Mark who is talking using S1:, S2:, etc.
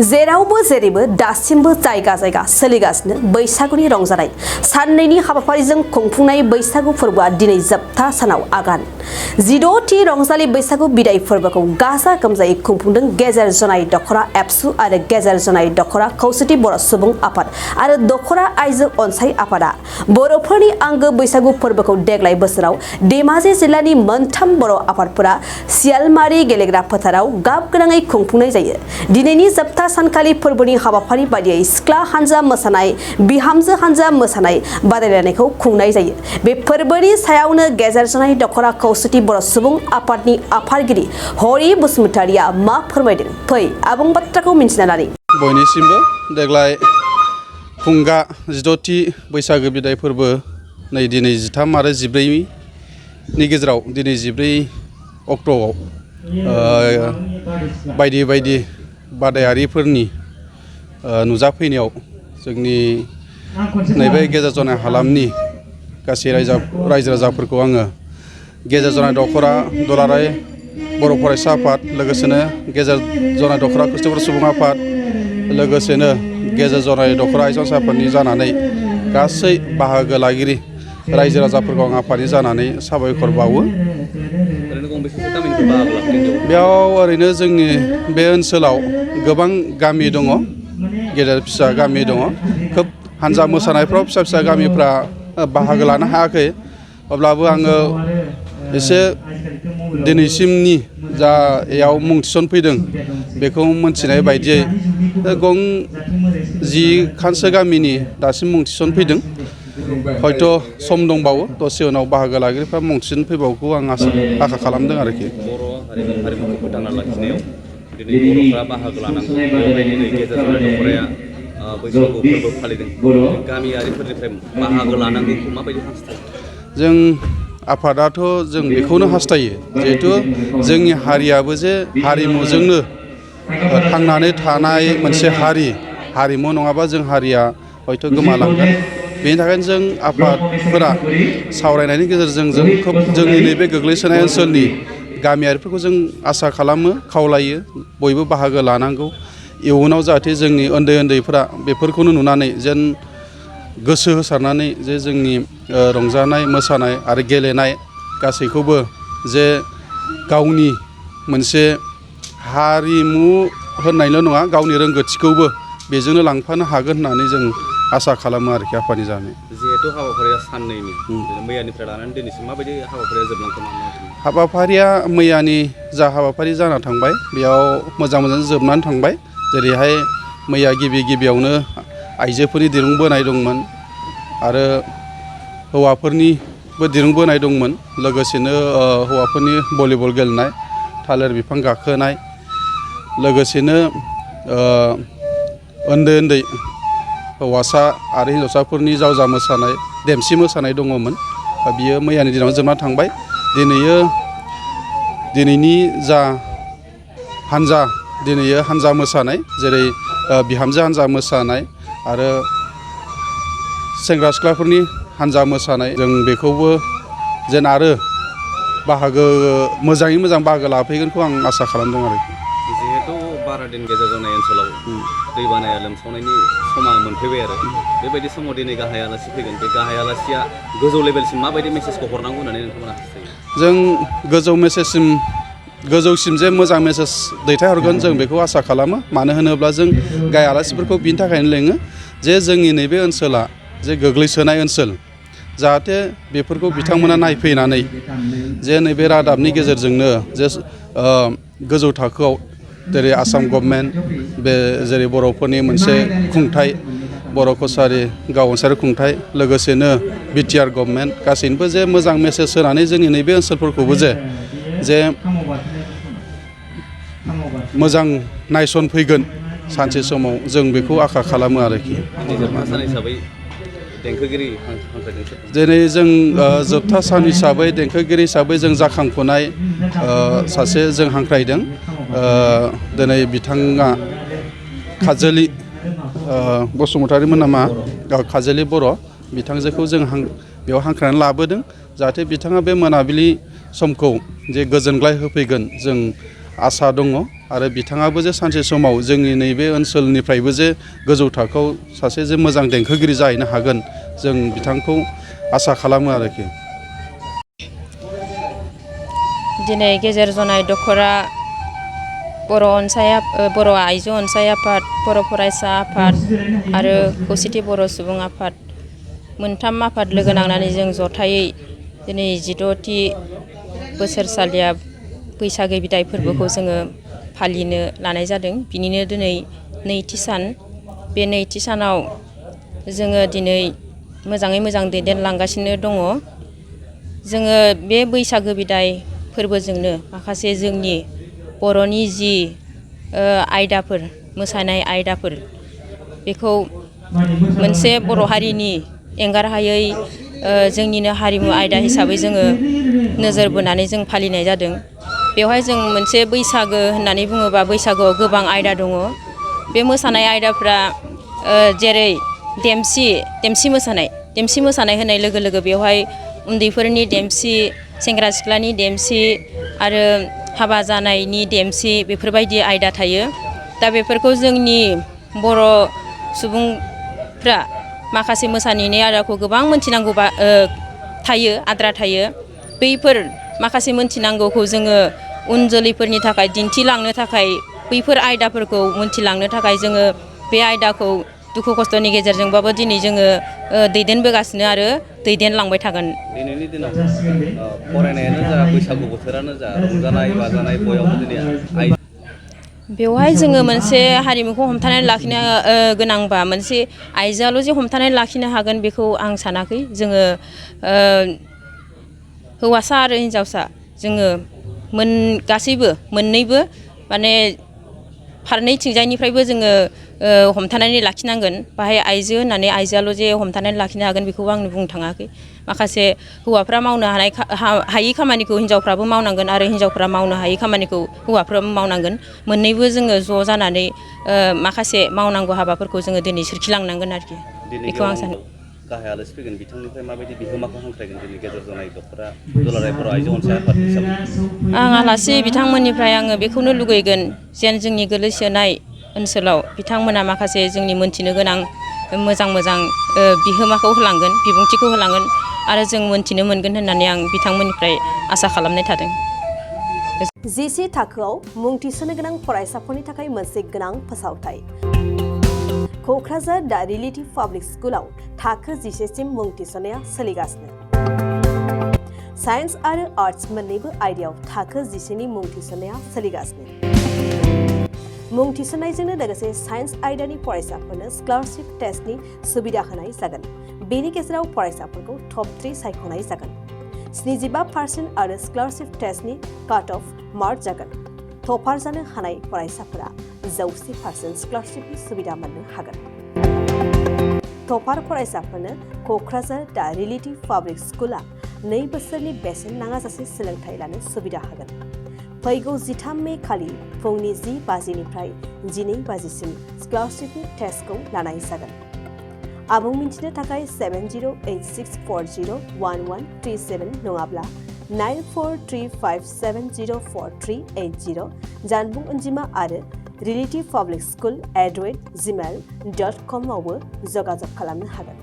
S1: जेरावबो जेरैबो दासिमबो जायगा जायगा सोलिगासिनो बैसागुनि रंजानाय साननैनि हाबाफारिजों खुंफुंनाय बैसागु फोरबोआ दिनै जोबथा सानाव आगान 16थि रंजालि बैसागु बिदाय फोरबोखौ गाजा गोमजायै खुंफुंदों गेजेर जनाय दखरा एबसु आरो गेजेर जनाय दखरा खौसेथि बर' सुबुं आफाद आरो दखरा आइजो अनसाय आफादा बर'फोरनि आंगो बैसागु फोरबोखौ देग्लाय बोसोराव धेमाजि जिल्लानि मोनथाम बर' आफादफोरा सियालमारि गेलेग्रा फोथाराव गाब गोनाङै खुंफुंनाय जायो। दिनैनि जोबथा सानखालि फोरबोनि हाबाफारि बायदियै सिख्ला हानजा मोसानाय बिहामजो हानजा मोसानाय बादायलायनायखौ खुंनाय जायो। बे फोरबोनि सायावनो गेजेर जनाय दखरा खौसेथि बर' सुबुं आफादनि आफादगिरि हरि बसुमतारिया मा फोरमायदों फै आबुं बाथ्राखौ मिन्थिना लानि।
S2: बयनिसिमबो देग्लाय खुंगा 16थि बैसागो बिदाय फोरबो नै दिनै 13 आरो 14 नि गेजेराव दिनै 14 अक्ट'आव बायदि बादायारिफोरनि नुजाफैनायाव जोंनि नैबे गेजेर जनाय हालामनि गासै रायजो राजाफोरखौ आङो गेजेर जनाय दखरा दुलाराय बर' फरायसा आफाद लोगोसेनो गेजेर जनाय दखरा खौसेथि बर' सुबुं आफाद लोगोसेनो गेजेर जनाय दखरा आइजो आफादनि जानानै गासै बाहागो लागिरि रायजो राजाफोरखौ आं आफादनि जानानै साबायखर बावो। बेयाव ओरैनो जोंनि बे ओनसोलाव गोबां गामि दङ, गेदेर फिसा गामि दङ। खोब हानजा मोसानायफ्राव फिसा फिसा गामिफ्रा बाहागो लानो हायाखै, अब्लाबो आङो एसे दिनैसिमनि जायाव मुं थिसनफैदों बेखौ मोनथिनाय बायदियै 10 खानसो गामिनि दासिम मुं थिसनफैदों। हयथ' सम दंबावो, दसे उनाव बाहागो लागिरिफ्रा मुं थिसनफैबावगौ आं आसा खालामदों आरोखि।
S3: बर' हारिमुखौ फोथांना लाखिनायाव दिनै बर'फ्रा बाहागो लानांगौ। बेवहाय दिनै गेजेर जनाय दखराया बैसागु फोरबो फालिदों। गामियारिफोरनिफ्राय बाहागो लानांगौखौ माबायदि हास्थायो? जों
S2: आफादाथ' जों बेखौनो हास्थायो, जिहेथु जोंनि हारियाबो जे हारिमुजोंनो थांनानै थानाय मोनसे हारिमु नङाबा जों हारिया हयथ' गोमालांगोन। बेनि थाखायनो जों आफादफोरा सावरायनायनि गेजेरजों जों खोब जोंनि नैबे गोग्लैसोनाय ओनसोलनि गामियारिफोरखौ जों आसा खालामो, खावलायो बयबो बाहागो लानांगौ। इयुनाव जाहाथे जोंनि उन्दैफोरा बेफोरखौनो नुनानै जेन गोसो होसारनानै जे जोंनि रंजानाय मोसानाय आरो गेलेनाय गासैखौबो जे गावनि मोनसे हारिमु होननायल' नङा, गावनि रोंगौथिखौबो बेजोंनो लांफानो हागोन होननानै जों आसा खालामो आरोखि आफादनि जानाय।
S3: जिहेथु हाबाफारिया साननैनि मैयानिफ्राय लानानै दिनैसिम माबायदि हाबाफारिया जोबलांखो?
S2: हाबाफारिया मैयानि जा हाबाफारि जाना थांबाय बेयाव मोजां जोबनानै थांबाय। जेरैहाय मैया गिबियावनो आइजोफोरनि दिरुं बोनाय दंमोन आरो हौवाफोरनिबो दिरुं बोनाय दंमोन। लोगोसेनो हौवाफोरनि भलिबल गेलेनाय, थालिर बिफां गाखोनाय, लोगोसेनो उन्दै हौवासा आरो हिन्जावसाफोरनि जावजा मोसानाय, देमसि मोसानाय दङमोन। बियो मैयानि दिनाव जोबना थांबाय। दिनैनि जा हानजा मोसानाय, जेरै बिहामजो हानजा मोसानाय आरो सेंग्रा सिख्लाफोरनि हानजा मोसानाय, जों बेखौबो जेन आरो मोजाङै मोजां बाहागो लाफैगोनखौ आं आसा खालामदों आरोखि।
S3: जिहेथु बारा दिन गेजेर जनाय ओनसोलाव दैबानाया लोमसावनायनि समा मोनफैबाय आरो बेबायदि समाव दिनै गाहाय आलासि फैगोन। बे गाहाय आलासिया गोजौ लेभेलसिम माबायदि मेसेजखौ हरनांगौ होननानै नोंथांमोना हास्थायो?
S2: जों गोजौसिम जे मोजां मेसेज दैथायहरगोन जों बेखौ आसा खालामो। मानो होनोब्ला जों गाहाय आलासिफोरखौ बिनि थाखायनो लेङो जे जोंनि नैबे ओनसोला जे गोग्लैसोनाय ओनसोल, जाहाथे बेफोरखौ बिथांमोना नायफैनानै जे नैबे रादाबनि गेजेरजोंनो जे गोजौ थाखोआव जेरै आसाम गभर्नमेन्ट, बे जेरै बर'फोरनि मोनसे खुंथाइ बर' कसारि गाव अनसायरि खुंथाइ, लोगोसेनो बिटिआर गभर्नमेन्ट गासैनिबो जे मोजां मेसेज होनानै जोंनि नैबे ओनसोलफोरखौबो जे मोजां नायसनफैगोन सानसे समाव, जों बेखौ आसा खालामो आरोखि। दिनै जों जोबथा सान हिसाबै देंखोगिरि हिसाबै जों जाखांफुनाय सासे जों हांख्रायदों। दिनै बिथाङा काजोलि बसुमतारिमोन नामा, काजोलि बर', बिथांजोखौ जों बेयाव हांख्रायनानै लाबोदों। जाहाथे बिथाङा बे मोनाबिलि समखौ जे गोजोनग्लाय होफैगोन जों आसा दङ। आरो बिथाङाबो जे सानसे समाव जोंनि नैबे ओनसोलनिफ्रायबो जे गोजौ थाखोआव सासे जे मोजां देंखोगिरि जाहैनो हागोन जों बिथांखौ आसा खालामो आरोखि।
S4: दिनै गेजेर जनाय दख'रा बर' आइजो अनसाय आफाद, बर' फरायसा आफाद आरो खौसेथि बर' सुबुं आफाद मोनथाम आफाद लोगो नांनानै जों जथायै दिनै 16थि बोसोरसालिया बैसागो बिदाय फोरबोखौ जोङो फालिनो लानाय जादों। बिनिनो दिनै नैथि सान। बे नैथि सानाव जोङो दिनै मोजाङै मोजां दैदेनलांगासिनो दङ। जोङो बे बैसागो बिदाय फोरबोजोंनो माखासे जोंनि बर'नि जि आयदाफोर मोसानाय आयदाफोर बेखौ मोनसे बर' हारिनि एंगारहायै जोंनिनो हारिमु आयदा हिसाबै जोङो नोजोर बोनानै जों फालिनाय जादों। बेवहाय जों मोनसे बैसागो होननानै बुङोबा बैसागोआव गोबां आयदा दङ। बे मोसानाय आयदाफ्रा जेरै देमसि मोसानाय होनाय लोगो लोगो बेवहाय उन्दैफोरनि देमसि, सेंग्रा सिख्लानि देमसि आरो हाबा जानायनि देमसि बेफोरबायदि आयदा थायो। दा बेफोरखौ जोंनि बर' सुबुंफ्रा माखासे मोसानायनि आयदाखौ गोबां मोनथिनांगौ थायो, आद्रा थायो। बैफोर माखासे मोनथिनांगौखौ जोङो उन जोलैफोरनि थाखाय दिन्थिलांनो थाखाय बैफोर आयदाफोरखौ मोनथिलांनो थाखाय जोङो बे आयदाखौ दुखु खस्थ'नि गेजेरजोंबाबो दिनै जोङो दैदेनबोगासिनो आरो दैदेनलांबाय थागोन।
S3: दिनैनि दिनाव फरायनायानो जा बैसागु बोथोरानो जा रंजानाय बाजानाय बययावबो दिनै
S4: बेवहाय जोङो मोनसे हारिमुखौ हमथानानै लाखिनो गोनांबा मोनसे आइजोआल' जे हमथानानै लाखिनो हागोन बेखौ आं सानाखै। जोङो हौवासा आरो हिन्जावसा जोङो गासैबो मोननैबो माने फारनैथिंजायनिफ्रायबो जोङो हमथानानै लाखिनांगोन। बाहाय आइजो होननानै आइजोआल' जे हमथानानै लाखिनो हागोन बेखौ आं बुंनो थाङाखै। माखासे हौवाफ्रा मावनो हायै खामानिखौ हिन्जावफ्राबो मावनांगोन आरो हिन्जावफ्रा मावनो हायै खामानिखौ हौवाफ्राबो मावनांगोन। मोननैबो जोङो ज' जानानै माखासे मावनांगौ हाबाफोरखौ जोङो दिनै सोरखिलांनांगोन आरोखि। बेखौ आं सानो।
S3: गाहाय आलासि फैगोन बिथांनिफ्राय माबायदि बिहोमाखौ हांख्रायगोन दिनै गेजेर जनाय दख'रा दुलाराय बर' आइजो अनसाय आफाद हिसाबै?
S4: आं आलासि बिथांमोननिफ्राय आङो बेखौनो लुगैगोन जेन जोंनि गोलैसोनाय ओनसोलाव बिथांमोना माखासे जोंनि मोनथिनो गोनां मोजां बिहोमाखौ होलांगोन, बिबुंथिखौ होलांगोन आरो जों मोनथिनो मोनगोन होननानै आं बिथांमोननिफ्राय आसा खालामनाय थादों।
S1: जिसे थाखोआव मुं थिसननो गोनां फरायसाफोरनि थाखाय मोनसे गोनां फोसावथाय। क'क्राझार दा रिलेटिभ पाब्लिक स्कुलाव थाखो 10सिम मुं थिसननाया सोलिगासिनो। साइन्स आरो आर्ट्स मोन्नैबो आयदायाव थाखो 10नि मुं थिसननाया सोलिगासिनो। मुं थिसननायजोंनो लोगोसे साइन्स आयदानि फरायसाफोरनो स्कलारशिप टेस्टनि सुबिदा होनाय जागोन। बेनि गेजेराव फरायसाफोरखौ टप 3 सायख'नाय जागोन। 75% आरो स्कलारशिप टेस्टनि काट अफ मार्क जागोन। टपार जानो हानाय फरायसाफोरा 100% स्कलारशिपनि सुबिदा मोननो हागोन। टपार फरायसाफोरनो क'क्राझार दा रिलेटिभ पाब्लिक स्कुला 2 बोसोरनि बेसेन नाङाजासे सोलोंथाइ लानो सुबिदा होगोन। फैगौ 13 मे खालि फुंनि 10 बाजिनिफ्राय 12 बाजिसिम स्कलारशिपनि टेस्टखौ लानाय जागोन। आबुं मिन्थिनो थाखाय 7086401137 नङाब्ला 9435704380 जानबुं अनजिमा आरो relativepublicschool@gmail.com आवबो जगाजग खालामनो हागोन।